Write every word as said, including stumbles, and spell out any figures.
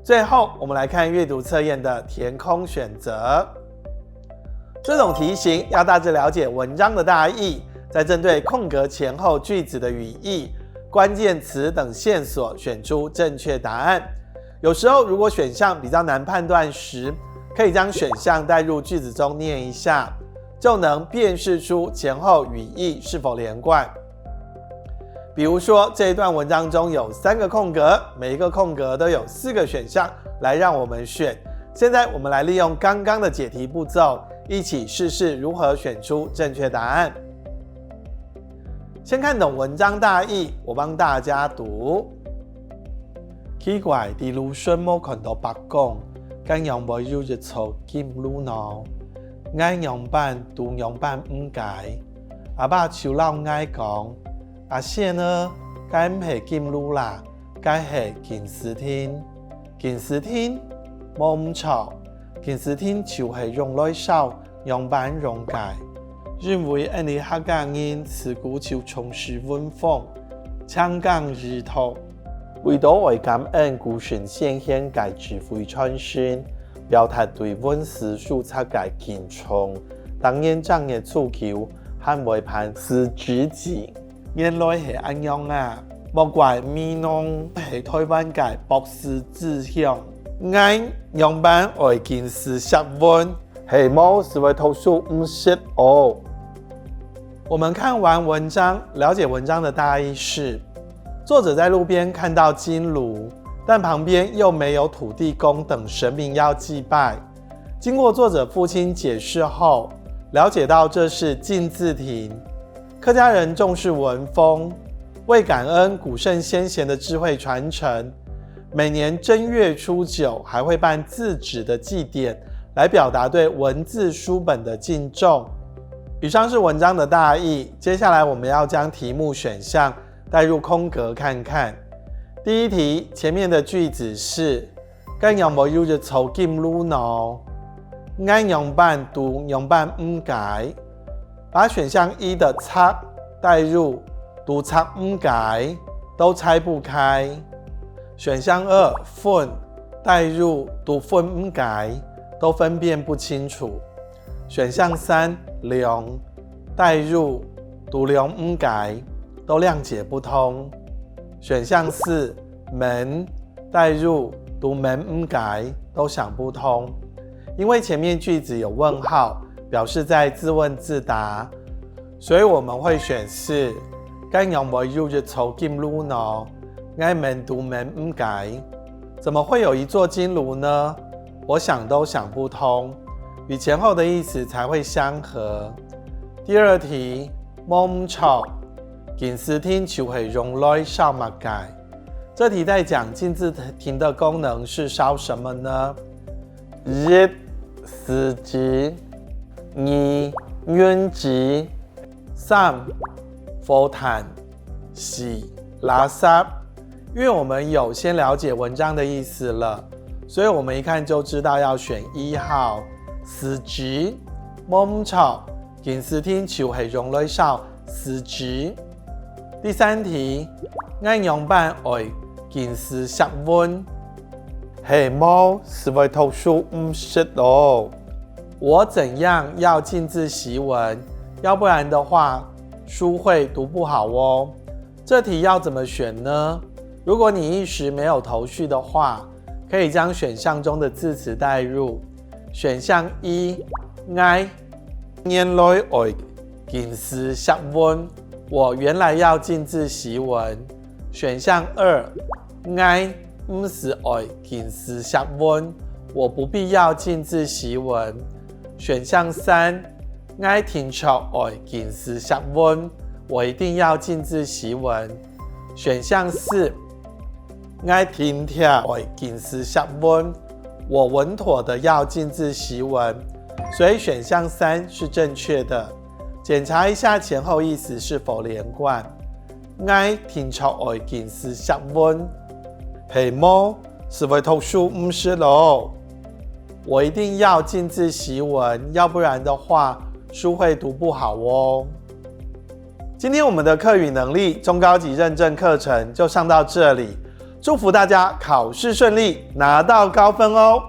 最后，我们来看阅读测验的填空选择。这种题型要大致了解文章的大意，再针对空格前后句子的语义、关键词等线索选出正确答案。有时候，如果选项比较难判断时，可以将选项带入句子中念一下，就能辨识出前后语义是否连贯。比如说，这一段文章中有三个空格，每一个空格都有四个选项来让我们选。现在我们来利用刚刚的解题步骤，一起试试如何选出正确答案。先看懂文章大意，我帮大家读。奇怪，在路脣無看到伯公，該仰會有一座金爐呢？𠊎仰般都仰般毋解。阿爸就摎𠊎講：「阿仙仔，該毋係金爐啦，該係金絲廳。」金絲廳？無毋著，金絲廳就係用來燒仰般用个，因為𠊎俚客家人自古就重視文風，淨耕二讀。為著愛感恩古聖先賢个智慧傳承，表達對文字書冊个敬重，逐年正月初九還會辦辭職祭。 原來係恁樣啊！莫怪美濃係臺灣个博士之鄉。𠊎仰般愛金絲惜文，係無斯會讀書毋識哦。我们看完文章，了解文章的大意是，作者在路边看到金炉，但旁边又没有土地公等神明要祭拜。经过作者父亲解释后，了解到这是敬字亭， 客家人重视文风，为感恩古圣先贤的智慧传承，每年正月初九还会办辞職的祭典，来表达对文字书本的敬重。以上是文章的大意，接下来我们要将题目选项带入空格看看。第一题，前面的句子是 該仰會有一座金爐呢？𠊎仰般都仰般毋解。把选项一的「察」带入「都察毋解」，都拆不开。选项二「分」带入「都分毋解」，都分辨不清楚。 选项三「諒」带入「都諒毋解」，都谅解不通。选项四「愐」带入「都愐毋解」，都想不通。因为前面句子有问号，表示在自问自答，所以我们会选四，該仰會有一座金爐呢？𠊎愐都愐毋解。怎么会有一座金炉呢？ 我想都想不通，与前后的意思才会相合。第二题，無毋著，金絲廳就係用來燒麼个？这题在讲敬字亭的功能是烧什么呢？一、辭職，二、熨職， 三、火炭，四、垃圾。因为我们有先了解文章的意思了，所以我们一看就知道要选一号，辭職，無毋著，金絲廳就係用來燒辭職。第三题，𠊎仰般愛金絲惜文，係無斯會讀書毋識哦。 我怎样要敬字惜文，要不然的话，书会读不好哦。这题要怎么选呢？如果你一时没有头绪的话，可以将选项中的字词代入。选项一，𠊎，原來愛金絲惜文，我原来要敬字惜文。 选项二，𠊎毋使愛金絲惜文，我不必要敬字惜文。选项三，𠊎定著愛金絲惜文，我一定要敬字惜文。选项四，𠊎定著愛金絲惜文，我稳妥的要敬字惜文。所以选项三是正确的。 检查一下前后意思是否连贯。𠊎定著愛金絲惜文，係無斯會讀書毋識囉。我一定要敬字惜文，要不然的话，书会读不好哦。今天我们的客语能力中高级认证课程就上到这里。祝福大家考试顺利，拿到高分哦。